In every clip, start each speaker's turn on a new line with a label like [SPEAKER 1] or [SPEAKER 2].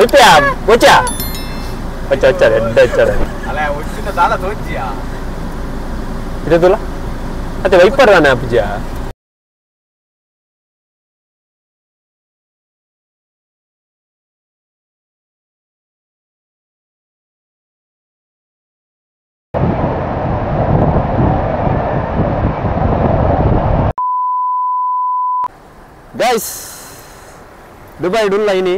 [SPEAKER 1] ಇಪ್ಪೆಯಾ ಒಚ್ಚಾ ಒಚ್ಚ ಒಚ್ಚಾರೆ ಎಡ್ಡೆ ಒಚ್ಚಾರೆ
[SPEAKER 2] ಅಲ್ಲ ಒಚ್ಚಿನ ದಾಲ ತೋಜ್ಜಿಯಾ
[SPEAKER 1] ಇದಲ್ಲ ಅತ್ತೆ ವೈಪರ್ ತಾನೆ ಅಪ್ಪಜಿಯಾ ಗೈಸ್ ದುಬೈ ಡುಲ್ಲ ಇನಿ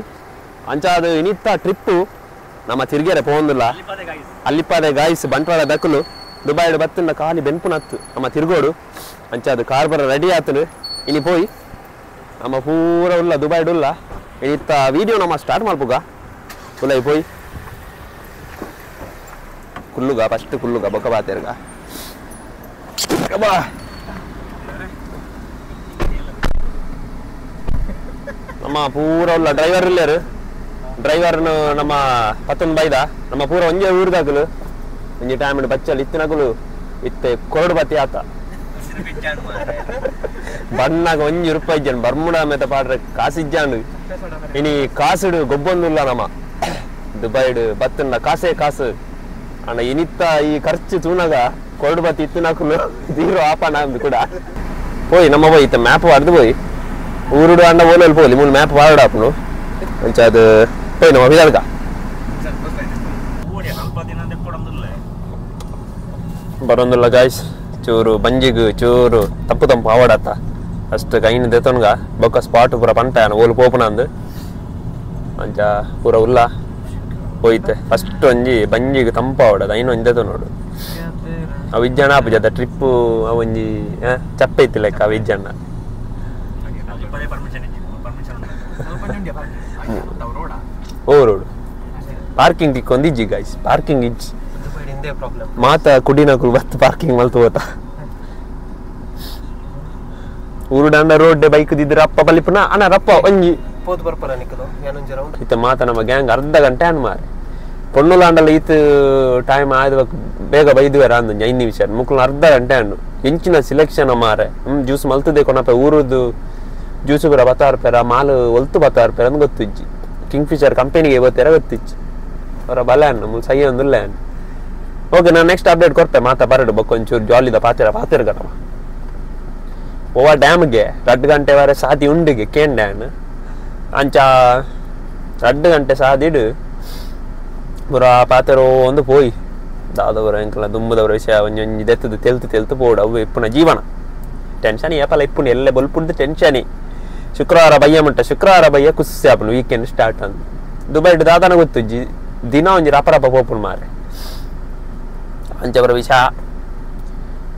[SPEAKER 1] ಅಂಚಾದ ಇನಿತ್ತ ಟ್ರಿಪ್ಪು ನಮ್ಮ ತಿರ್ಗೆರೆ ಪೋಂದಿಲ್ಲ ಅಲ್ಲಿಪ್ಪಾದೆ ಗಾಯ್ಸ್ ಬಂಟ್ವಾಳ ದಕ್ಕಲು ದುಬೈಡ್ ಬತ್ತಿನ ಖಾಲಿ ಬೆನ್ಪುನತ್ತು ನಮ್ಮ ತಿರ್ಗೋಡು ಅಂಚಾದ ಕಾರ್ ಬರ ರೆಡಿ ಆತನು ಇನಿ ಪೋಯಿ ನಮ್ಮ ಪೂರ ಉಲ್ಲ ದುಬೈಡ್ ಉಲ್ಲ ಇನಿತ್ತ ವೀಡಿಯೋ ನಮ್ಮ ಸ್ಟಾರ್ಟ್ ಮಾಡ್ಪುಗ ಉಲ್ಲ ಪೋಯಿ ಕುಲ್ಲುಗ ಫಸ್ಟ್ ಕುಲ್ಲುಗ ಬೊಕ್ಕ ಬಾತೇರ್ಗ ನಮ್ಮ ಪೂರ ಉಲ್ಲ ಡ್ರೈವರ್ ಇಲ್ಲೇರು ಡ್ರೈವರ್ನು ನಮ್ಮ ಪತ್ತೊಂದು ಬೈದ ನಮ್ಮ ಪೂರ ಒಂಜೆ ಊರ್ದಾಗಲು ಒಂಜಿ ಟೈಮ್ ಬಚ್ಚಲ್ ಇತ್ತಿನಗುಲು ಇತ್ತೆ ಕೊರಡು ಬತ್ತಿ ಆತ ಬಣ್ಣಾಗ ಒಂಜಿ ರೂಪಾಯಿ ಇಜ್ಜಾನು ಬರ್ಮುಡ ಮೇತ ಪಾಡ್ರೆ ಕಾಸಿಜ್ಜಾನು ಇನಿ ಕಾಸುಡು ಗೊಬ್ಬೊಂದುಲ್ಲ ನಮ್ಮ ದುಬೈಡ್ ಬತ್ತನ್ನ ಕಾಸೇ ಕಾಸು ಅಣ್ಣ ಇನಿತ್ತ ಈ ಖರ್ಚು ತೂನಾಗ ಕೊರಡು ಬತ್ತಿ ಇತ್ತಿನಕುಲು ತೀರು ಆಪಣ ಅಂದು ಕೂಡ ಪೋಯ್ ನಮ್ಮ ಪೋಯ್ ಇತ್ತ ಮ್ಯಾಪ್ ವಾಡ್ದು ಪೋಯ್ ಊರುಡು ಅಣ್ಣ ಓಲಲ್ಲಿ ಪೋಲಿ ಮೂಲು ಮ್ಯಾಪ್ ವಾರ್ಡ್ ಆಪುನು ಅಂಚ ಅದು ಪೋಯ್ ನಮ್ಮ ಬಿದಾಡ್ಕ ಬರೋಂದಿಲ್ಲ ಗಾಯ್ಸ್ ಚೂರು ಬಂಜಿಗ್ ಚೂರು ತಪ್ಪು ತಂಪು ಆವಡತ್ತ ಅಷ್ಟು ಕೈನ್ ದೆತೊನ್ಗ ಬೊಕ್ಕ ಸ್ಪಾಟ್ ಪೂರ ಪಂಟಾಯನ ಓಲು ಪೋಪುನ ಅಂದು ಅಂಚ ಪೂರ ಉಲ್ಲ ಹೋಯ್ತೆ ಫಸ್ಟ್ ಒಂಜಿ ಬಂಜಿಗ್ ತಂಪು ಆವಡದ ಐನು ಒಂಜಿ ದೆತೊನೋಡು ಅವು ಇಜ್ಜಣ ಆಪುಜ ಟ್ರಿಪ್ಪು ಅವೊಂಜಿ ಚಪ್ಪೆ ಇತ್ತು ಲೆಕ್ಕ ಅವು ಇಜ್ಜಣ್ಣ ಓ ರೋಡ್ ಪಾರ್ಕಿಂಗ್ ತಿಕ್ಕೊಂದು ಇಜ್ಜಿ ಗಾಯ್ಸ್ ಪಾರ್ಕಿಂಗ್ ಇಜ್ಜಿ ಮಾತ ಕುಡಿನಕುಲು ಬತ್ತು ಪಾರ್ಕಿಂಗ್ ಮಲ್ತು ಹೋತ ಊರುಡಾಂಡ ರೋಡ್ ಬೈಕ್ ದಿದ್ರ ಅಪ್ಪ ಬಲಿಪುನ ಅಣ್ಣ ರಪ್ಪ ಒಂಜಿ ಇತ್ತ ಮಾತ ನಮ್ಮ ಗ್ಯಾಂಗ್ ಅರ್ಧ ಗಂಟೆ ಅನ್ ಮಾರೆ ಪೊಣ್ಣುಲಾಂಡಲ ಈತ ಟೈಮ್ ಆಯ್ದ ಬೇಗ ಬೈದುವೆರ ಅಂದು 5 ನಿಮಿಷ ಮುಕ್ಕುಲು ಅರ್ಧ ಗಂಟೆ ಹಣ್ಣು ಎಂಚಿನ ಸಿಲೆಕ್ಷನ್ ಮಾರೆ ಜ್ಯೂಸ್ ಮಲ್ತದೆ ಕೊನಪ ಊರುದು ಜ್ಯೂಸು ಪೂರ ಬತ್ತಾರ್ಪೆರ ಮಾಲು ಒಲ್ತು ಬತ್ತಾರ್ಪೆರ ಅಂದ್ ಗೊತ್ತಿಜ್ಜಿ ಕಿಂಗ್ ಫಿಶರ್ ಕಂಪನಿಗೆ ಗೊತ್ತಿರ ಗೊತ್ತಿಜ್ಜಿ ಅವರ ಬಲ ಅನ್ನ ಮುಲ್ ಸಹಿ ಒಂದುಲ್ಲ ಅನ್ನ ಓಕೆ ನಾನು ನೆಕ್ಸ್ಟ್ ಅಪ್ಡೇಟ್ ಕೊಡ್ತೆ ಮಾತಾ ಬರಡು ಬೊಕ್ಕೊಂಚೂರು ಜಾಲಿದ ಪಾತಿರ ಪಾತಿರ ಗಣವ ಓವ ಡ್ಯಾಮ್ಗೆ 2 ಗಂಟೆ ವರೆ ಸಾದಿ ಉಂಡಿಗೆ ಕೇನ್ ಡ್ಯಾನ್ ಅಂಚ 2 ಗಂಟೆ ಸಾದಿಡು ಪೂರ ಪಾತೆರೋ ಒಂದು ಪೋಯಿ ದಾದವರ ಎಂಕಲ ದುಂಬದವರ ವಿಷಯ ಒಂಜೊಂಜಿ ದೆತ್ತದು ತೆಲ್ತು ತೆಲ್ತು ಪೋಡು ಅವು ಇಪ್ಪುನ ಜೀವನ ಟೆನ್ಷನ್ ಏಪಲ ಇಪ್ಪುನ ಎಲ್ಲೆ ಬೊಲ್ಪುಂಡು ಟೆನ್ಷನ್ ಶುಕ್ರವಾರ ಬಯ್ಯ ಮುಟ್ಟ ಶುಕ್ರವಾರ ಬಯ್ಯ ಕುಸ್ಸಿ ಆಪುನು ವೀಕೆಂಡ್ ಸ್ಟಾರ್ಟ್ ಅಂದು ದುಬೈಡ್ ದಾದನ ಗೊತ್ತು ದಿನ ಒಂಜಿ ರಪ ರಪ ಪೋಪುನು ಮಾರೆ ಅಂಚ ಬರ ವಿಷಯ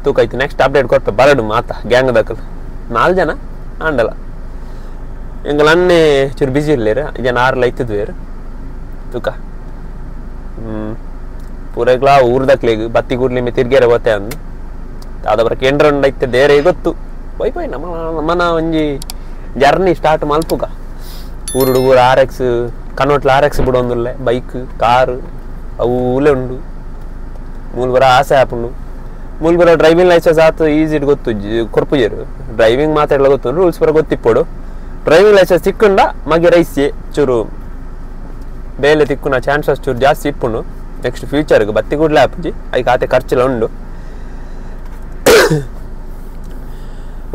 [SPEAKER 1] ತೂಕಾಯ್ತು ನೆಕ್ಸ್ಟ್ ಅಪ್ಡೇಟ್ ಕೊರ್ಪೆ ಬರಡು ಮಾತಾ ಗ್ಯಾಂಗ್ ದಕ್ಕಲು 4 ಜನ ಆಂಡಲ ಎಂಗಲ ಅನ್ನೇ ಚೂರು ಬಿಸಿ ಇರ್ಲೇರು ಜನ ಆರ್ಲ ಇತ್ತಿದ್ವೇರು ತೂಕ ಪೂರಗ್ಲಾ ಊರ್ದಕ್ಲೇಗ್ ಬತ್ತಿ ಕೂಡ್ಲಿ ತಿರ್ಗೇರೆ ಗೊತ್ತೆ ಅಂದು ದಾದ ಕೇಂದ್ರ ಐತೆ ದೇರೆ ಗೊತ್ತು ಪೋಯ್ ಪೋಯ್ ನಮ್ಮ ನಮ್ಮನ ಒಂಜಿ ಜರ್ನಿ ಸ್ಟಾರ್ಟ್ ಮಲ್ಪುಗ ಊರುಡು ಊರು ಆರ್ ಎಕ್ಸ್ ಕನ್ನೋಟ್ಲ ಆರ್ ಎಕ್ಸ್ ಬಿಡೊಂದುಲ್ಲೆ ಬೈಕ್ ಕಾರು ಅವು ಊಲೆ ಉಂಡು ಮೂಲ್ಬರ ಆಸೆ ಆಪುಂಡು ಮೂಲ್ಬರ ಡ್ರೈವಿಂಗ್ ಲೈಸೆನ್ಸ್ ಆತು ಈಸಿ ಗೊತ್ತು ಕೊರ್ಪುಜೆರು ಡ್ರೈವಿಂಗ್ ಮಾತಾಡಲ ಗೊತ್ತು ರೂಲ್ಸ್ ಪೂರ ಗೊತ್ತಿಪ್ಪೋಡು ಡ್ರೈವಿಂಗ್ ಲೈಸೆನ್ಸ್ ತಿಕ್ಕುಂಡ ಮಗೆ ರೈಸಿ ಚೂರು ಬೇಲೆ ತಿಕ್ಕುನ ಚಾನ್ಸಸ್ ಚೂರು ಜಾಸ್ತಿ ಇಪ್ಪುಂಡು ನೆಕ್ಸ್ಟ್ ಫ್ಯೂಚರ್ಗೆ ಬತ್ತಿ ಕೂಡಲೇ ಆಪುಜಿ ಐಕ್ ಆತೆ ಖರ್ಚುಲ ಉಂಡು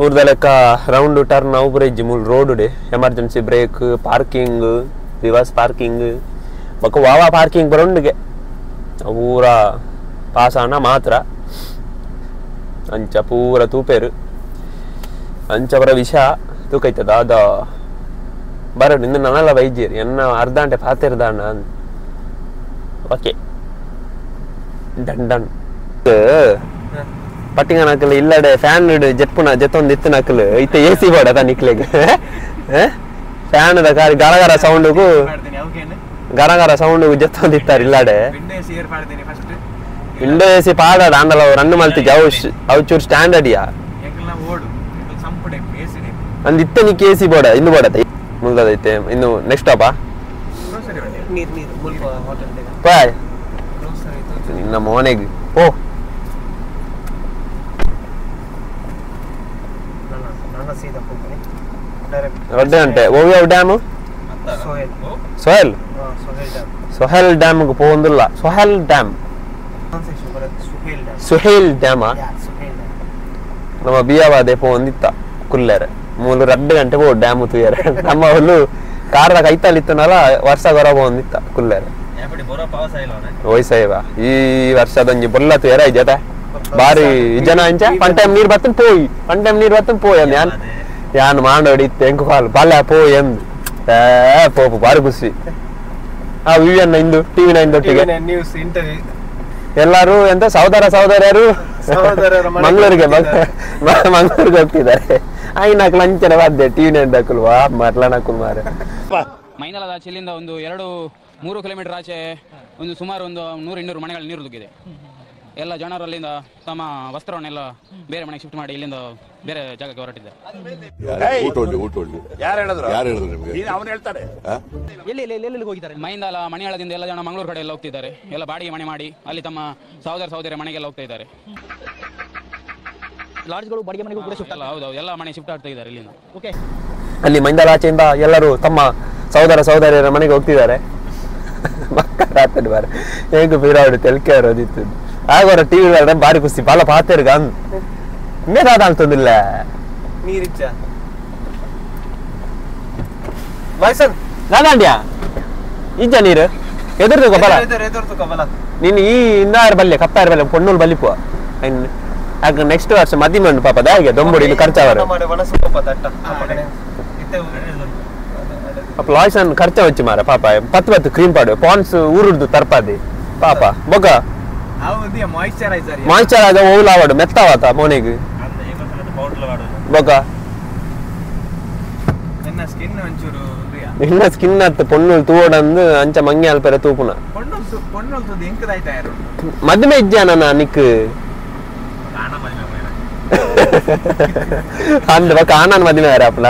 [SPEAKER 1] ಊರ್ದ ಲೆಕ್ಕ ರೌಂಡ್ ಟರ್ನ್ ಅವು ಬ್ರಿಡ್ಜ್ ಮೂಲು ರೋಡುಡೆ emergency brake parking reverse parking ಬೊಕ್ಕ ವಾವಾ ಪಾರ್ಕಿಂಗ್ ಬರೋಂಡಿಗೆ ಪೂರ ಪಾಸಾಣ ಮಾತ್ರ ಅಂಚ ಪೂರ ತೂಪೇರು ಅಂಚ ಬರ ವಿಷ ತೂಕೈತ ದಾದ ಬರಡು ಇನ್ನು ನನ್ನಲ್ಲ ಬೈಜೇರಿ ಎನ್ನ ಅರ್ಧ ಗಂಟೆ ಪಾತಿರ್ದಾಣ ಓಕೆ ಡನ್ ಡನ್ ಪಟ್ಟಿಂಗ ನಕಲು ಇಲ್ಲಡೆ ಫ್ಯಾನ್ ಜೆಪ್ಪುನ ಜೆತ್ತೊಂದು ಇತ್ತು ನಕಲು ಇತ್ತ ಎ ಸಿ ಬೋಡ ನಿಕ್ಲೆಗ್ ಫ್ಯಾನ್ the car ಗರ ಗರ ಸೌಂಡ್ಗೂ ಗರ ಗರ ಸೌಂಡ್ ಜೆತ್ತೊಂದು ಇತ್ತಾರೆ ಇಲ್ಲಡೆ ವಿಂಡೋ ಎ ಸಿ ಪಾಡ ಆಂಡಲ ರನ್ ಮಲ್ತಿಜ ಅವು ಅವು ಚೂರು ಸ್ಟ್ಯಾಂಡರ್ಡ್ ಯಾ ಅಂದ್ ಇತ್ತ ನಿಕ್ ಎ ಸಿ ಬೋಡ ಇನ್ನು ಬೋಡತ್ತೆ ಮುಲ್ದದೈತೆ ಇನ್ನು ನೆಕ್ಸ್ಟ್ ಸ್ಟಾಪಾ ಬಾಯ್ ನಿನ್ನ ಮೋನೆಗ್ ಓ ರಡ್ಡ್ ಗಂಟೆ ಓವಿ dam Sohel Sohel dam ಗೆ ಪೋಂದುಲ್ಲ ಸೊಹೆಲ್ ಡ್ಯಾಮ್ ಸುಹೇಲ್ ಡ್ಯಾಮ್ ನಮ್ಮ ಬಿಯಾವಾದೆ ಪೋಂದಿತ್ತ ಕುಲ್ಲೆರೆ ಮೂಲು ರಡ್ಡ್ ಗಂಟೆ ಪೋ ಡ್ಯಾಮ್ ತೂಯರೆ ನಮ್ಮ ಹುಲ್ಲು ಕಾರ್ದ ಕೈತಲ್ಲಿತ್ತನಲ್ಲ ವರ್ಷ ಗೊರ ಪೋಂದಿತ್ತ ಕುಲ್ಲೆರೆ ವಯಸ್ಸಾಯವ ಈ ವರ್ಷದೊಂಜಿ ಬೊಲ್ಲ ತೂಯರ ಜೊತೆ ಬಾರಿ ಜನ ಅಂಚ ಒನ್ ಟೈಮ್ ನೀರ್ ಬತ್ತನ್ ಪೋಯಿ ಒನ್ ಟೈಮ್ ನೀರ್ ಬತ್ತನ್ ಪೋಯ್ ಅಂದ್ ಯಾನ್ ಯಾನ್ ಮಾಂಡೋಡಿ ಇತ್ತೆ ಎಂಕು ಕಾಲು ಬಲ್ಲ ಪೋಯ್ ಅಂದ್ ಪೋಪು ಬಾರಿ ಖುಷಿ ಆ ವಿವಿಎನ್ ಇಂದು ಟಿವಿ ನೈನ್ ದೊಟ್ಟಿಗೆ
[SPEAKER 2] ನ್ಯೂಸ್ ಇಂಟರ್ವ್ಯೂ
[SPEAKER 1] ಎಲ್ಲಾರು ಎಂತ ಸಹೋದರ ಸಹೋದರಿಯರು ಮಂಗಳೂರಿಗೆ ಮಂಗಳೂರಿಗೆ ಹೋಗ್ತಿದ್ದಾರೆ ಆಯ್ನಾಕ್ ಲಂಚನ ಬಾದ್ದೆ ಟಿವಿ ನೈನ್ ದಾಕುಲ್ವಾ ಮರ್ಲನಕುಲ್ ಮಾರೆ
[SPEAKER 3] ಮೈನಲದ ಆಚೆಲಿಂದ ಒಂದು 2-3 ಕಿಲೋಮೀಟರ್ ಆಚೆ ಒಂದು ಸುಮಾರು ಒಂದು 100-200 ಮನೆಗಳ ನೀರು ನುಗ್ಗಿದೆ. ಎಲ್ಲ ಜನರು ಅಲ್ಲಿಂದ ತಮ್ಮ ವಸ್ತ್ರವನ್ನೆಲ್ಲ ಬೇರೆ ಮನೆಗೆ ಶಿಫ್ಟ್ ಮಾಡಿ ಇಲ್ಲಿಂದ ಬೇರೆ ಜಾಗಕ್ಕೆ ಹೊರಟಿದ್ದಾರೆ. ಮೈಂದಾಲ ಮಣಿಯಾಳದಿಂದ ಎಲ್ಲ ಜನ ಮಂಗಳೂರು ಕಡೆ ಎಲ್ಲ ಹೋಗ್ತಿದ್ದಾರೆ. ಎಲ್ಲ ಬಾಡಿಗೆ ಮನೆ ಮಾಡಿ ಅಲ್ಲಿ ತಮ್ಮ ಸಹೋದರ ಸಹೋದರಿಯ ಮನೆಗೆಲ್ಲ ಹೋಗ್ತಾ ಇದ್ದಾರೆ.
[SPEAKER 4] ಲಾಡ್ಜ್ಗಳು ಬಾಡಿಗೆ ಮನೆಗೂ ಕೂಡ ಶಿಫ್ಟ್
[SPEAKER 3] ಅಲ್ಲ, ಹೌದೌದು, ಎಲ್ಲ ಮನೆ ಶಿಫ್ಟ್ ಆಗ್ತಾ ಇದ್ದಾರೆ ಇಲ್ಲಿಂದ.
[SPEAKER 4] ಓಕೆ,
[SPEAKER 1] ಅಲ್ಲಿ ಮೈಂದಾಲ ಆಚೆಯಿಂದ ಎಲ್ಲರೂ ತಮ್ಮ ಸಹೋದರ ಸಹೋದರಿಯರ ಮನೆಗೆ ಹೋಗ್ತಿದ್ದಾರೆ. ಮಕ್ಕಳ ಬಾರೆ ಹೇಗೆ ಬೀರಾಡು ತೆಲ್ಕೆ ಇರೋದಿತ್ತು ಆಗೋರ ಟಿವಿ ಬಾರಿ ಖುಷಿ ಬಾಲ ಪಾತೇರ್ಗ ಮೇದಾದ ಅಂತಂದಿಲ್ಲ
[SPEAKER 2] ನೀರಿಚ್ಚ ಲೈಸನ್
[SPEAKER 1] ನಾದಾಂಡ್ಯಾ ಇಜ್ಜ ನೀರು ಎದುರ್ದು ಬಲ
[SPEAKER 2] ಬಲ
[SPEAKER 1] ನೀನು ಈ ಇಂದಾರ ಬಲ್ಲೆ ಕಪ್ಪಾರ ಬಲ್ಲೆ ಪೊಣ್ಣುಲ್ ಬಲಿಪುವ ಆಗ ನೆಕ್ಸ್ಟ್ ವರ್ಷ ಮದಿಮೆ ಉಂಟು ಪಾಪ ದಾಗೆ ದೊಂಬುಡಿ ಇಲ್ಲಿ ಖರ್ಚಾವರು ಪಾಪ ಲಾಯ್ಸನ್ ಖರ್ಚ ವಚ್ಚಿ ಮಾರ ಪಾಪ ಪತ್ತು ಪತ್ತು ಕ್ರೀಮ್ ಪಾಡು ಪಾನ್ಸ್ ಊರುಡ್ದು ತರ್ಪಾದಿ ಪಾಪ ಬೊಗ
[SPEAKER 2] ಮಾಯಿಶ್ಚರೈಸರ್
[SPEAKER 1] ಮಾಯಿಶ್ಚರೈಸರ್ ಓಲ್ ಆವಡು ಮೆತ್ತವಾತ ಮೋನೆಗ್ ಬೊಗ
[SPEAKER 2] ನಿನ್ನ ಸ್ಕಿನ್ ಒಂಚೂರು
[SPEAKER 1] ನಿನ್ನ ಸ್ಕಿನ್ ಅತ್ತ ಪೊಣ್ಣುಲ್ ತೂವಡಂದು ಅಂಚ ಮಂಗೆ ಅಲ್ಪರೆ ತೂಪುನ
[SPEAKER 2] ಪೊಣ್ಣುಲ್ ತೂದು ಎಂಕದಾಯ್ತಾ ಯಾರು
[SPEAKER 1] ಮದುವೆ ಇಜ್ಜಾನ ನಿಕ್ ಅಂದ ಬೊಕ ಆನನ್ ಮದುವೆ ಯಾರಪ್ಪಲ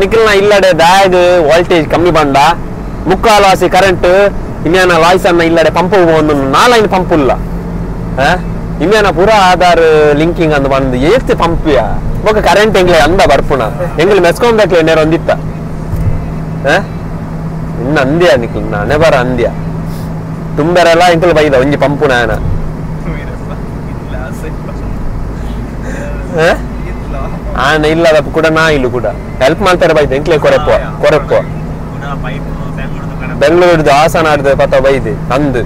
[SPEAKER 1] ನಿಖಿಲ್ನ ಇಲ್ಲಡೆ ಬ್ಯಾಗ್ ವೋಲ್ಟೇಜ್ ಕಮ್ಮಿ ಬಂಡ ಮುಕ್ಕಾಲು ಕರೆಂಟ್ ಇಮ್ಯಾನ ಲಾಯ್ಸ್ ಅನ್ನ ಇಲ್ಲಡೆ ಪಂಪ್ ಒಂದು ನಾಲೈನ್ ಪಂಪ್ ಇಲ್ಲ ಇಮ್ಯಾನ ಪೂರ ಆಧಾರ್ ಲಿಂಕಿಂಗ್ ಅಂದ್ ಬಂದು ಏತ್ ಪಂಪಿಯ ಬೊಕ ಕರೆಂಟ್ ಎಂಗ್ಲೆ ಅಂದ ಬರ್ಪುಣ ಎಂಗ್ಲೆ ಮೆಸ್ಕೊಂಬಕ್ಲೆ ನೇರ ಒಂದಿತ್ತ ಇನ್ನ ಅಂದ್ಯ ನಿಖಿಲ್ ನಾನೇ ಬರ ಅಂದ್ಯ ತುಂಬರೆಲ್ಲ ಎಂಕಲ್ ಬೈದ ಒಂಜಿ ಪಂಪು ನಾನ ಆನ ಇಲ್ಲದ ಕೂಡ ನಾ ಇಲ್ಲು ಕೂಡ ಹೆಲ್ಪ್ ಮಾಡ್ತಾರೆ ಬೈದ ಎಂಕ್ಲೆ ಕೊರೆಪ್ಪ ಕೊರೆಪ್ಪ ಬೆಂಗಳೂರ್ದು ಹಾಸನ ಆಡ್ದ ಪತ ಬೈದೆ ಅಂದು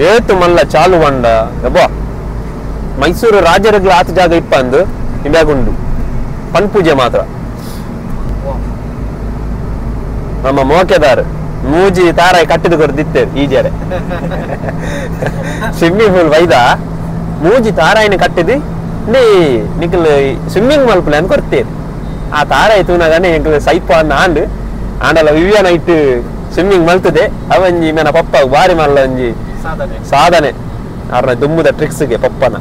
[SPEAKER 1] ಏತು ಮಲ್ಲ ಚಾಲು ಬಂಡ ಅಬ್ಬಾ ಮೈಸೂರು ರಾಜರುಗಳ ಆತ ಜಾಗ ಇಪ್ಪ ಅಂದು ಇಂಬ್ಯಾಗುಂಡು ಪನ್ಪೂಜೆ ಮಾತ್ರ ನಮ್ಮ ಮೋಕೆದಾರ್ ಮೂಜಿ ತಾರಾಯಿ ಕಟ್ಟಿದ ಕೊರ್ದಿತ್ತೇವೆ ಈ ಜರೆ ಸ್ವಿಮ್ಮಿಂಗ್ ಪೂಲ್ ಬೈದ ಮೂಜಿ ತಾರಾಯಿನ ಕಟ್ಟಿದಿ ನೀ ನಿಖಲ್ ಸ್ವಿಮ್ಮಿಂಗ್ ಮಲ್ಪಲೆ ಅಂತ ಕೊಡ್ತೇವೆ ಆ ತಾರಾಯಿ ತೂನಾಗನೆ ಎಂಕಲ್ ಸೈಪ ಅಂದ ಆಂಡ್ ಆಂಡಲ ವಿವಿಯ ನೈಟ್ ಸ್ವಿಮ್ಮಿಂಗ್ ಮಲ್ತದೆ ಅವಂಜಿ ಮೇನ ಪಪ್ಪ ಬಾರಿ ಮಲ್ಲ ಒಂಜಿ ಸಾಧನೆ ಅವ್ರನ್ನ ದುಮ್ಮುದ ಟ್ರಿಕ್ಸ್ಗೆ ಪಪ್ಪನ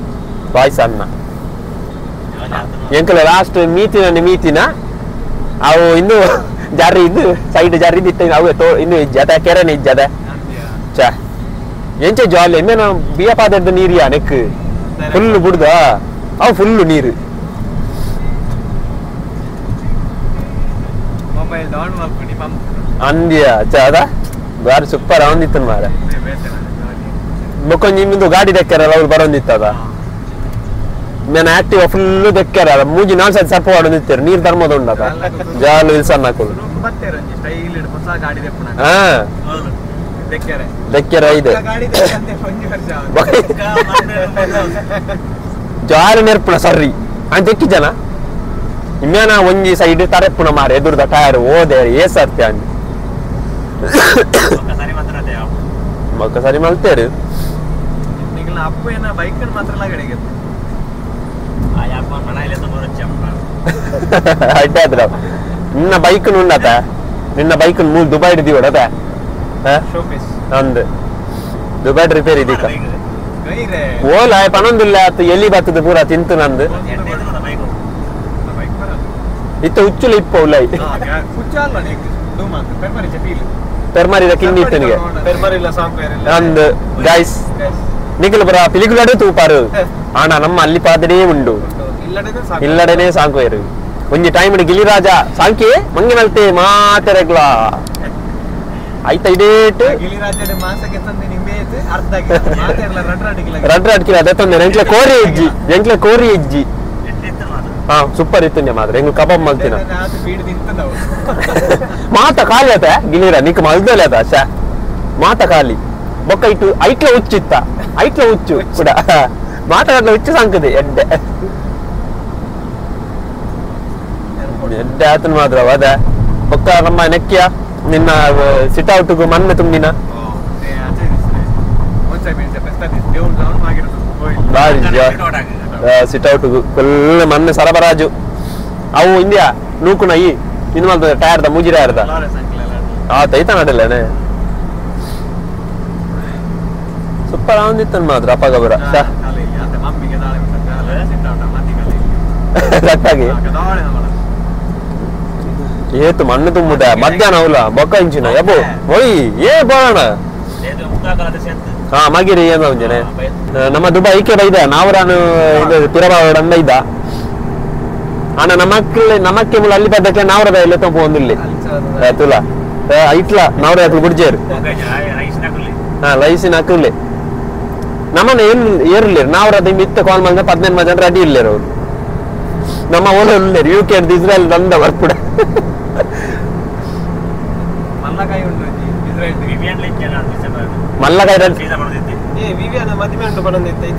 [SPEAKER 1] ಬಾಯ್ಸ್ ಅನ್ನ ಎಂಕಲ ಲಾಸ್ಟ್ ಮೀತಿನ ಮೀತಿನ ಅವು ಇನ್ನು ಜಾರಿ ಇದು ಸೈಡ್ ಜಾರಿ ಇತ್ತು ಅವು ಇನ್ನು ಇಜ್ಜದ ಕೆರೆನ ಇಜ್ಜದ ಚಾ ಎಂಚೆ ಜಾಲಿ ಮೇನ ಬಿಯ ಪಾದದ ನೀರಿಯಾ ನೆಕ್ ಫುಲ್ ಬುಡ್ದ ಅವು ಫುಲ್ ನೀರು
[SPEAKER 2] ಮೊಬೈಲ್ ಡೌನ್ ಮಾಡ್ಕೊಂಡು ಪಂಪ್
[SPEAKER 1] ಅಂದ್ಯ ಚಾದ ಬಾರಿ ಸೂಪರ್ ಅವಂದಿತ್ತು ಮಾರ ಬೊಕೊಂಜಿ ನಿಮ್ದು ಗಾಡಿ ದೆಕ್ಕರಲ್ಲ ಅವ್ರು ಬರೋಂದಿತ್ತದ ಮೇನ ಆಕ್ಟಿವ್ ಫುಲ್ ದೆಕ್ಕರಲ್ಲ ಮೂಜಿ ನಾಲ್ ಸತಿ ಸರ್ಪ ಹೊಡೊಂದಿತ್ತೇರು ನೀರು ಧರ್ಮದ ಉಂಡದ ಜಾಲು ಇಲ್ಸನ್ ಹಾಕೋದು ಹಾ ದೆಕ್ಕೆರ ಇದೆ ಜಾಲಿ ನೆರ್ಪುಣ ಸರ್ರಿ ಅಂತ ದೆಕ್ಕಿ ಜನ ಇಮ್ಯಾನ ಒಂಜಿ ಸೈಡ್ ತರೆಪ್ಪುಣ ಮಾರೆ ಎದುರುದ ಟೈರ್ ಓದೆ ಏ ಸರ್ತಿ ಅಂಡ್ ಬೊಕ್ಕ ಸರಿ ಮಲ್ತೇರು
[SPEAKER 2] ಅಪ್ಪು ಏನ ಬೈಕ್ ಮಾತ್ರ
[SPEAKER 1] ಅಡ್ಡ ನಿನ್ನ ಬೈಕ್ ಉಂಡತ ನಿನ್ನ ಬೈಕ್ ಮೂಲ ದುಬೈ ಹಿಡಿದೀವಡತ ಅಂದ್ ದುಬೈ ರಿಪೇರಿ ಇದೀಕ ಓಲ ಪನೊಂದಿಲ್ಲ ಆತು ಎಲ್ಲಿ ಬರ್ತದೆ ಪೂರ ತಿಂತು ನಂದು ಇತ್ತ ಹುಚ್ಚುಲ ಇಪ್ಪ ಉಲ್ಲೈ ಪೆರ್ಮರಿದ ಕಿಂಡಿ ಇತ್ತನಿಗೆ ಅಂದ್ ಗೈಸ್ ನಿಖಲ್ ಬರ ಪಿಲಿಗುಲಾಡೆ ತೂಪಾರು ಆಣ ನಮ್ಮ ಅಲ್ಲಿ ಪಾದಡೇ ಉಂಡು ಇಲ್ಲಡೇನೆ ಸಾಂಕುವೇರು ಒಂಜಿ ಟೈಮ್ ಗಿಲಿರಾಜ ಸಾಂಕಿ ಮಂಗಿ ಮಲ್ತೆ ಮಾತೆರೆಗ್ಲ ಆಯ್ತಾ ಇಡೇಟ್ ರಡ್ ರಡ್ ಕಿಲ ಅದೇ ತಂದೆ ಎಂಕ್ಲೆ ಕೋರಿ ಇಜ್ಜಿ ಎಂಕ್ಲೆ ಕೋರಿ ಇಜ್ಜಿ. ಹಾ ಸೂಪರ್ ಇತ್ತು ಮಾತ್ರ ಎಂಗ್ ಕಬಾಬ್ ಮಲ್ತಿನ ಮಾತ ಖಾಲಿ ಆತ ಗಿಲಿರ ನಿಕ್ ಮಲ್ದಲೆ ಆತ ಶಾ ಮಾತ ಖಾಲಿ ಬೊಕ್ಕ ಇಟ್ಟು ಐಟ್ಲ ಹುಚ್ಚಿತ್ತ ಐಟ್ಲ ಹುಚ್ಚು ಕೂಡ ಮಾತಾಡಲ ಹುಚ್ಚು ಸಾಂಕದೆ ಎಡ್ಡೆ ಎಡ್ಡೆ ಆತನ ಮಾತ್ರ ಅದ ಬೊಕ್ಕ ನಮ್ಮ ನೆಕ್ಕಿಯ ನಿನ್ನ ಸಿಟ್ ಔಟ್ಗೂ ಮಣ್ಣು ತುಂಬಿನ ಸಿಟ್ ಔಟ್ ಫುಲ್ ಮಣ್ಣು ಸರಬರಾಜು ಅವು ಇಂಡಿಯಾ ನೂಕುನ ಈ ಇನ್ನು ಮಲ್ತದೆ ಟೈರ್ದ ಮೂಜಿ ಟೈರ್ದ ಆ ತೈತ ನಡಲೇನೆ ಸೂಪರ್ ಆವಂದಿತ್ತು ಮಾತ್ರ ಅಪ್ಪಗಬರ ಕರೆಕ್ಟಾಗಿ ಏತು ಮಣ್ಣು ತುಂಬುದ ಮಧ್ಯಾಹ್ನ ಅವಲ ಬೊಕ್ಕ ಇಂಚಿನ ಯಬೋ ಒಯ್ ಏ ಬೋಳಣ ಹಾ ಮಗಿರಿ ಏನೋ ಒಂಜನೆ ನಮ್ಮ ದುಬೈ ಈಕೆ ಬೈದ ನಾವರಾನು ಇದು ಪಿರಬಾವಡ ಇದ್ದ ಅಣ್ಣ ನಮಕ್ಕೆ ನಮಕ್ಕೆ ಮುಲ್ಲ ಅಲ್ಲಿ ಬದ್ದಕ್ಕೆ ನಾವರದ ಇಲ್ಲ ತಂಪು ಒಂದಿಲ್ಲಿ ತುಲ ಐಟ್ಲ ನಾವರ ಅಕ್ಲು ಬುಡ್ಜೇರು ಹಾ ಲೈಸಿನ ಅಕ್ಕುಲೆ ನಮ್ಮನ್ನ ಏನ್ ಏರ್ಲಿರು ನಾವರದ ಇತ್ತ ಕಾಲ್ ಮಾಡಿದ್ರೆ 15 ಜನ ರೆಡಿ ಇಲ್ಲೇರು ಅವರು ನಮ್ಮ ಓಲ ಉಲ್ಲೇರು ಯು ಕೆ ಇಸ್ರೇಲ್ ತಂದ ಬರ್ಪುಡ ಮಲ್ಲಕಾಯಿ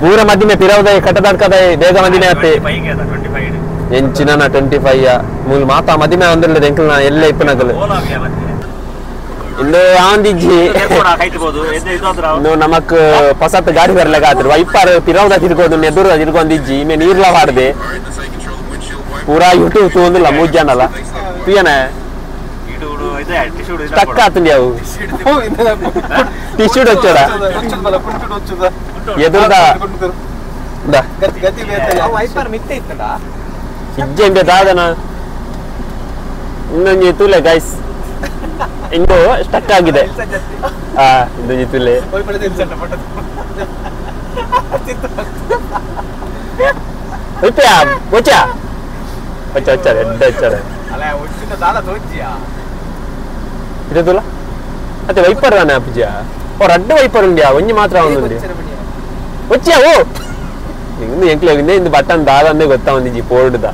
[SPEAKER 1] ಪೂರ ಮದಿಮೆ ಪಿರವದ ಕಟ್ಟದಾಡ್ಕದ ಬೇಗ ಮದಿಮೆ ಆತೆ ಎಂಚಿನ 25 ಮೂಲ ಮಾತಾ ಮದಿಮೆ ಒಂದಿಲ್ಲ ಎಂಕಲ್ ಎಲ್ಲ ಇಪ್ಪನಗಲು ಇಂದು ಆಂದಿಜ್ಜಿ ನಮಕ್ ಪಸತ್ ಗಾಡಿ ಬರ್ಲಾಗ ಆತ್ರು ವೈಪಾರ್ ಪಿರವದ ತಿರ್ಗೋದು ಎದುರು ತಿರ್ಗೊಂದಿಜ್ಜಿ ಇಮೆ ನೀರ್ಲ ವಾಡ್ದೆ ಪೂರಾ ಯೂಟ್ಯೂಬ್ ತೂಂದಿಲ್ಲ ಮೂಜ್ ಜನಲ ತುಯನ ಸ್ಟಕ್ ಆತಂಡಿ ಅವು ಟಿಶ್ಯೂ వచ్చాడా ಎದುರುದ ಇಜ್ಜೆ ಇಂಬೆ ದಾದನ ಇನ್ನೊಂದು ತೂಲೆ ಗೈಸ್ ಇಂದು ಸ್ಟಕ್ ಆಗಿದೆ. ಆ ಇಂದು ತುಲೆ ಅತ್ತೆ ವೈಪರ್ ತಾನೆ ಅಪ್ಪಜಿಯ ಓ ರಡ್ಡು ವೈಪರ್ ಉಂಡಿಯಾ ಒಂಜಿ ಮಾತ್ರ ಒಂದುಂಡಿ ಒಚ್ಚಿಯಾ ಓ ಇಂದು ಎಂಕ್ಲೆ ಇಂದು ಬಟನ್ ದಾದಂದೇ ಗೊತ್ತಾ ಒಂದಿಜ್ಜಿ ಪೋರ್ಡ್ದ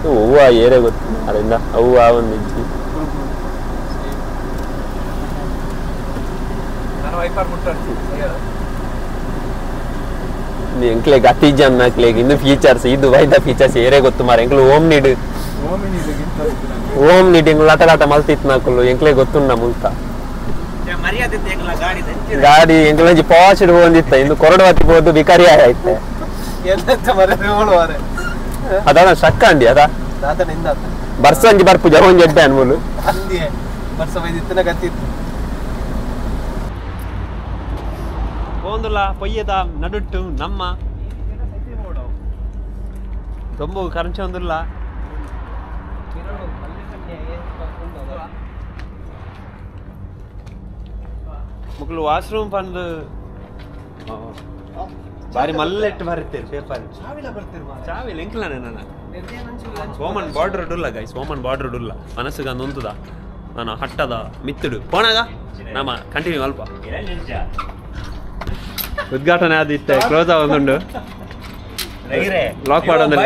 [SPEAKER 1] ಹೂವ ಏರೇ ಗೊತ್ತು ಅದರಿಂದ ಹೂವ ಒಂದಿಜ್ಜಿ ಎಂಕ್ಲೆ ಗತಿಜ ಅನ್ನಕ್ಲೆ ಇನ್ನು ಫೀಚರ್ಸ್ ಇದು ವೈದ ಫೀಚರ್ಸ್ ಏರೇ ಗೊತ್ತು ಮಾರ ಎಂಕ್ಲು ಓಮ್ ನೀಡು ಓಮ್ ನೀಡ್ ಎಂಗ್ಲು ಲಟ ಲಟ ಮಲ್ತಿತ್ತು ನಾಕುಲು ಎಂಕ್ಲೆ ಗೊತ್ತುಣ್ಣ ಮುಲ್ತ ಗಾಡಿ ಎಂಕ್ಲಂಜಿ ಪಾಶ್ ಇಡ್ಬೋಂದಿತ್ತ ಇನ್ನು ಕೊರಡವತಿ ಬೋದು ಬಿಕಾರಿ ಆಯ್ತು ಅದಾನ ಶಕ್ಕ ಅಂಡಿ ಅದ ಬರ್ಸಂಜಿ ಬರ್ಪು ಜವಂಜಿ ಎಡ್ಡೆ ಅನ್ಮೂಲು ಪೋಂದುಲ ಪೊಯ್ಯದ ನಡುಟ್ಟು ನಮ್ಮ ದೊಂಬು ಕರಂಚ ಒಂದುಲ್ಲ ಮುಕ್ಲು ವಾಶ್ರೂಮ್ ಪಂದು ಬಾರಿ ಮಲ್ಲೆಟ್ಟು ಬರ್ತೇವೆ ಪೇಪರ್ ಚಾವಿಲ್ಲ ಎಂಕ್ಲಾನೆ ನಾನು ಸೋಮನ್ ಬಾರ್ಡರ್ ಡುಲ್ಲ ಗೈಸ್ ಸೋಮನ್ ಬಾರ್ಡರ್ ಡುಲ್ಲ ಮನಸ್ಸಿಗೆ ಅಂದುಂತದ ನಾನು ಹಟ್ಟದ ಮಿತ್ತುಡು ಪೋಣಾಗ ನಮ್ಮ ಕಂಟಿನ್ಯೂ ಅಲ್ಪ ಉದ್ಘಾಟನೆ ಆದಿತ್ತೆ ಕ್ಲೋಸ್ ಒಂದುಂಡು ಲಾಕ್ ಮಾಡೋದು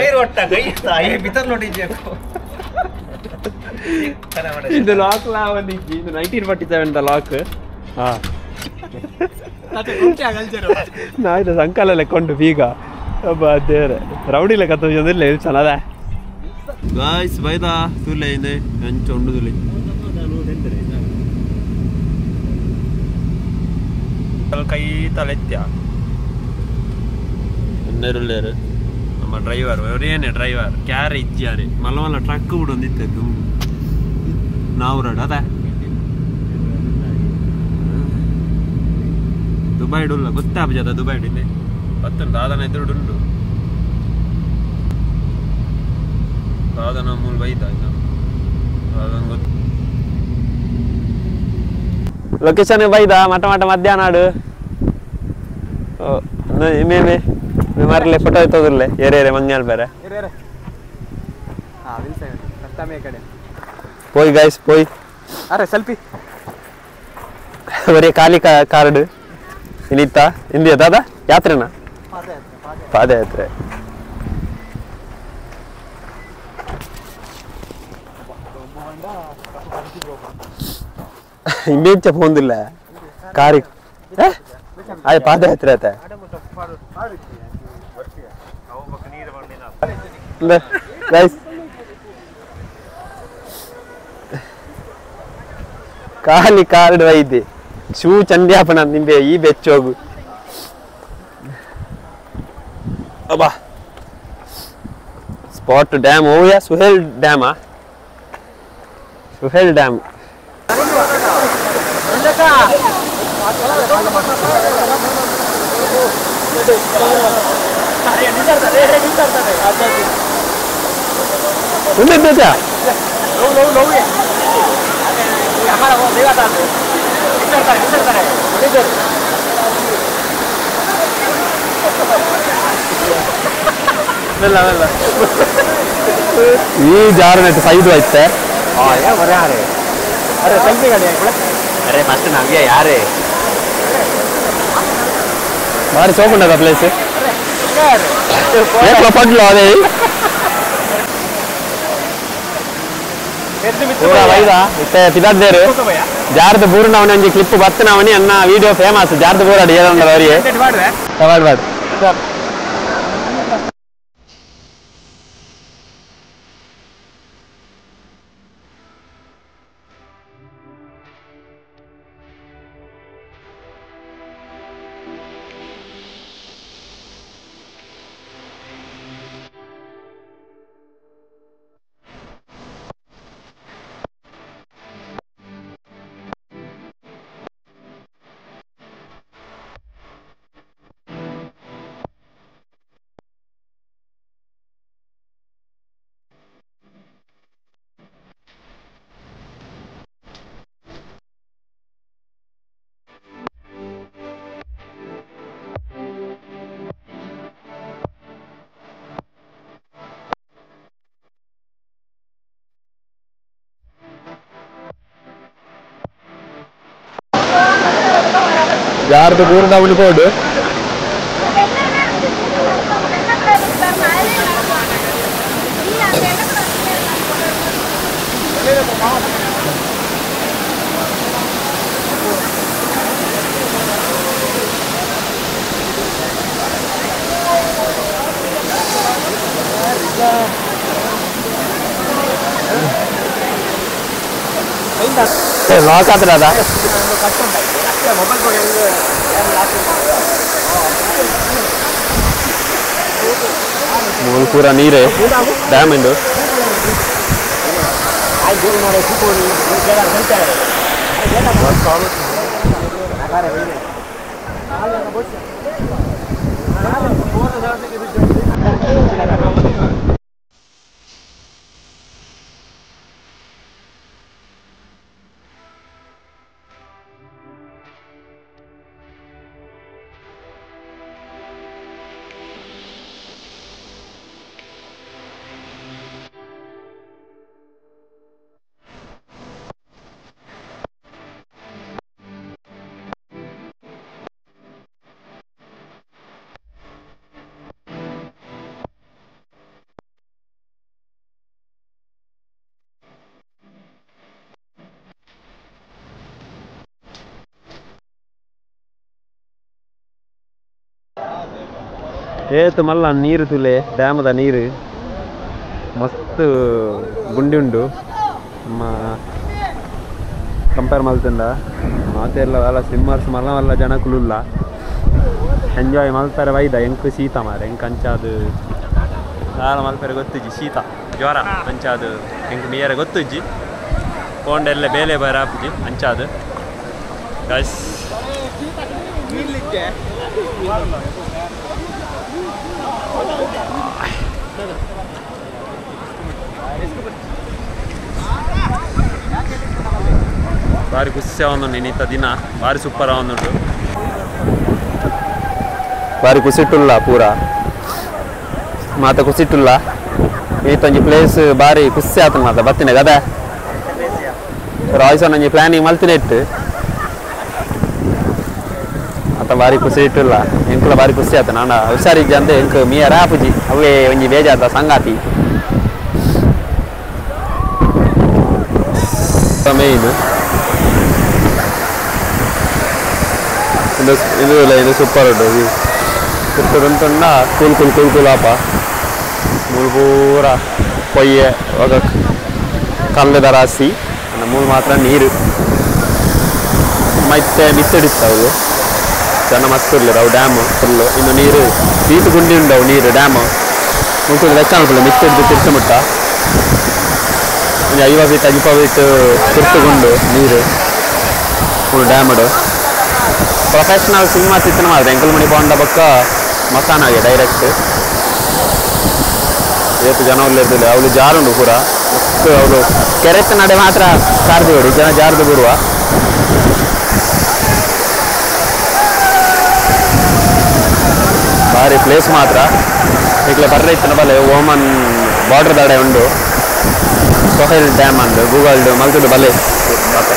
[SPEAKER 1] ಇದು ಲಾಕ್ ಲಾ ಒಂದಿಜ್ಜಿ ಇದು 1947 the lock. ಹಾ ನಾ ಇದು ಸಂಕಲ ಲೆಕ್ಕೊಂಡು ಬೀಗ ಒಬ್ಬ ದೇವ್ರೆ ರೌಡಿ ಲೆಕ್ಕ ತೋಜೊಂದಿಲ್ಲ ಚೆನ್ನದ ಗಾಯ್ಸ್ ಬೈದ ತುಲೆ ಇದೆ ಅಂಚ ಉಂಡು ತುಲೆ ಕೈ ತಲೆತ್ಯ ಎನ್ನೆರುಳ್ಳೇರು ನಮ್ಮ ಡ್ರೈವರ್ ಅವರೇನೆ ಡ್ರೈವರ್ ಕ್ಯಾರೆ ಇಜ್ಜಾರೆ ಮಲ್ಲ ಮಲ್ಲ ಟ್ರಕ್ ಕೂಡ ಒಂದಿತ್ತು ನಾವು ರೋಡ್ ಅದ ದುಬೈ ಡುಲ್ಲ ಗೊತ್ತಾಪಜದ ದುಬೈ ಡಿಲ್ಲೆ ಪತ್ತುಂಡು ದಾದನ ಎದುರು ಉಂಡು ದಾದನ ಮೂಲ ಬೈದ ದಾದನ ಗೊತ್ತು ಲೊಕೇಶನ್ ಬೈದ ಮಟ ಮಟ ಮಧ್ಯಾಹ್ನ ಆಡು ಮೇ ಮೇ ಮರಲೆ ಫೋಟೋ ತೋದಿರ್ಲೆ ಏರೆ ಏರೆ ಮಂಗ್ಯಾಲ್ ಬೇರೆ ಪೋಯ್ ಗೈಸ್ ಪೋಯ್.
[SPEAKER 2] ಅರೆ ಸೆಲ್ಫಿ
[SPEAKER 1] ಬರೀ ಖಾಲಿ ಕಾರ್ಡ್ ಇನ್ನಿತ್ತ ಇಂದಿಯ ದಾದಾ ಯಾತ್ರೆನಾ ಪಾದಯಾತ್ರೆ. ಇಂಬೇಂಚ ಪೋಂದಿಲ್ಲ ಕಾರಿ ಆಯ್ ಪಾದಯಾತ್ರೆ ಆತ ಗೈಸ್. ಖಾಲಿ ಕಾರ್ಡ್ ವೈದ್ಯ ಶೂ ಚಂದ್ಯಾಪನ ನಿಂಬೆ ಈ ಬೆಚ್ಚೋಗು ಅಬ್ಬಾ. ಸ್ಪಾಟ್ ಡ್ಯಾಮ್ ಓಯಾ ಸುಹೇಲ್ ಡ್ಯಾಮಾ ಸುಹೇಲ್ ಡ್ಯಾಮ್. ಈ ಜಾರನೆಟ್ ಸೈದು ಐತೆ.
[SPEAKER 4] ಅರೆ ಫಸ್ಟ್ ನವ್ಯ ಯಾರೇ
[SPEAKER 1] ಭಾರಿ ಸೋಪುಂಡದ ಪ್ಲೇಸ್ ಪಡ್ಲು ಅದೇ ಜಾರ್ದ ಬೂರ್ನವನಿ ಒಂಜಿ ಕ್ಲಿಪ್ ಬತ್ತನವನಿ ಅನ್ನ ವಿಡಿಯೋ ಫೇಮಸ್ ಜಾರ್ದ ಬೂರಾಡಿ ಏರಂಡ ಅವರಿಗೆ ಬಾಡ್. ಯಾರ್ದು ಬೂರ್ದ ಕೋಡು ಲಾಕ್ ಆತದ ಮೂಲ ಪೂರ ನೀರೇ ಡ್ಯಾಮ್ ಇಂದು. ಏತು ಮಲ್ಲ ನೀರು ತುಲೆ ಡ್ಯಾಮದ ನೀರು ಮಸ್ತ್ ಗುಂಡಿ ಉಂಡು ನಮ್ಮ ಕಂಪೇರ್ ಮಲ್ತಂಡ ಮಾತೆಲ್ಲ ಅಲ್ಲ ಸ್ವಿಮ್ಮರ್ಸ್ ಮಲ್ಲ ಮಲ್ಲ ಜನಕುಲುಲ್ಲ ಎಂಜಾಯ್ ಮಲ್ತಾರೆ ವೈದ ಎಂಕ್ ಶೀತ ಮಾರೆ ಎಂಕ್ ಅಂಚಾದು ದಾಲ ಮಲ್ಪೆರೆ ಗೊತ್ತಿಜ್ಜಿ ಶೀತ ಜ್ವರ ಅಂಚಾದು ಎಂಕ್ ಮೀಯರೆ ಗೊತ್ತಿಜ್ಜಿ ಪೋಂಡೆಲ್ಲ ಬೇಲೆ ಬರಾಪುಜಿ ಅಂಚಾದು ಗೈಸ್. ಬಾರಿ ಖುಷಿ ಆವೊಂದುಂಡು ಇನ್ನಿತ್ತ ದಿನ ಬಾರಿ ಸೂಪರ್ ಆವೊಂದುಂಡು. ಬಾರಿ ಕುಸಿಟ್ಟುಲ್ಲ ಪೂರ ಮಾತ ಕುಸಿಟ್ಟುಲ್ಲ ಈತೊಂಜಿ ಪ್ಲೇಸ್ ಬಾರಿ ಖುಷಿ ಆತ ಮಾತ ಬತ್ತಿನ ಗದ ರಾಯ್ಸನ್ ಒಂಜಿ ಪ್ಲಾನಿಂಗ್ ಮಲ್ತಿನ ಇಟ್ಟು ಆತ ಬಾರಿ ಖುಷಿ ಇಟ್ಟಿಲ್ಲ ಎಂಕುಲ ಬಾರಿ ಖುಷಿ ಆತ ನಾನು ಹುಷಾರಿಜ್ಜ ಅಂತ ಎಂಕ್ ಮಿಯ ರಾಪುಜಿ ಅವೇ ಒಂಜಿ ಬೇಜಾತ ಸಂಗಾತಿ ಮೇಯ್ನ್ ಇದು ಇದು ಇಲ್ಲ ಇದು ಸೂಪರ್ ಉಂಟು ಸೂಪರ್ ಉಂಟುಂಡ cool cool cool cool ಆಪ ಮೂಲು ಪೂರ ಪೊಯ್ಯೆ ఒక ಕಲ್ಲದ ರಾಶಿ ಮೂಲು ಮಾತ್ರ ನೀರು ಮತ್ತೆ ಮಿತ್ತಡಿಸ್ತಾವು ಜನ ಮಸ್ತ್ ಇರ್ಲಿರ ಅವು ಡ್ಯಾಮ್ ಫುಲ್ಲು ಇನ್ನು ನೀರು ಈತು ಗುಂಡಿ ಉಂಡವು ನೀರು ಡ್ಯಾಮ್ ಮುಟ್ಟು ಲೆಕ್ಕ ಅನ್ಕೊಳ್ಳಿ ಮಿತ್ತಿಡ್ದು ತಿರ್ಚುಮುಟ್ಟ ಒಂದು 50 ಫೀಟ್ 50 ಫೀಟ್ ತಿರ್ತುಗುಂಡು ನೀರು full damned professional cinema ಸಿತ್ತನ ಮಾಡಿದೆ ಎಂಕಲ್ಮಣಿ ಪಾಂಡ ಪಕ್ಕ ಮಸಾನಾಗೆ ಡೈರೆಕ್ಟ್ ಏತು ಜನ ಇರ್ತಿಲ್ಲ ಅವಳು ಜಾರುಂಡು ಪೂರ ಮಸ್ತ್ ಅವಳು ಕೆರೆತ್ತ ನಡೆ ಮಾತ್ರ ಕಾರ್ದು ಬಿಡಿ ಜನ ಜಾರ್ದು ಬರುವ ಭಾರಿ ಪ್ಲೇಸ್ ಮಾತ್ರ ಈಗಲೇ ಬರ್ರೆ ಇತ್ತನ ಬಲೆ ಓಮನ್ ಬಾರ್ಡರ್ ದಡೆ ಉಂಡು ಸೊಹೆಲ್ ಡ್ಯಾಮ್ ಅಂದು ಗೂಗಲ್ಡ್ ಮಲ್ತುಡು ಬಲೆ ಮತ್ತೆ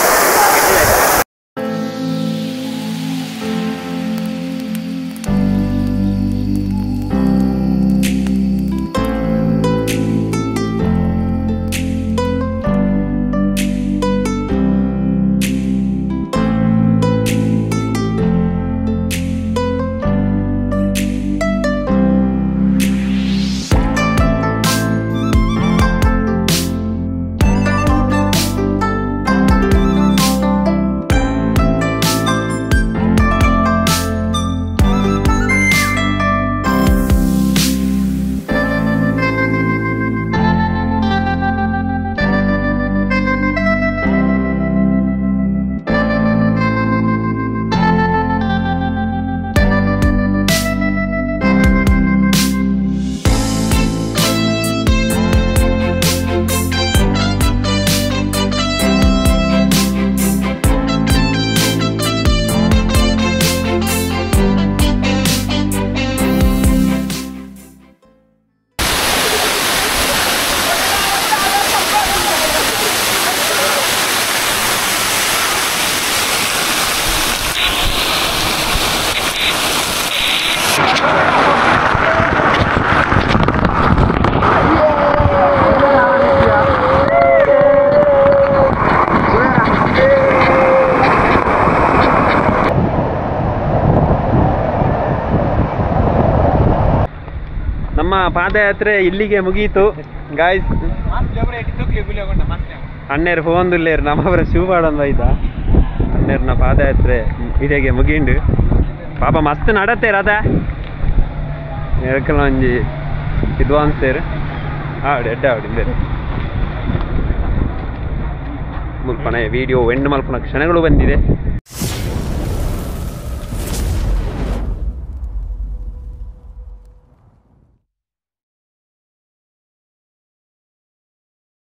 [SPEAKER 1] ನಮ್ಮ ಪಾದಯಾತ್ರೆ ಇಲ್ಲಿಗೆ ಮುಗಿಯಿತು ಗಾಯ್ಸ್. ಅಣ್ಣೇರು ಫೋನ್ ಇಲ್ಲೇರು ನಮ್ಮವರ ಶಿವಪಾಡಂದು ಆಯ್ತಾ ಅಣ್ಣೇರ್ನ ಪಾದಯಾತ್ರೆ ಇಲ್ಲಿಗೆ ಮುಗಿಂಡು. ಪಾಪ ಮಸ್ತ್ ನಡತ್ತೆ ರಥ ಎರಕಲ ಒಂಜಿ ವಿದ್ವಾಂಸೇರು ಆವಡಿ ಎಡ್ಡೆ ಆವಡಿ ಬೇರೆ ಮುಲ್ಪನ ವಿಡಿಯೋ ಎಂಡ್ ಮಲ್ಪನ ಕ್ಷಣಗಳು ಬಂದಿದೆ.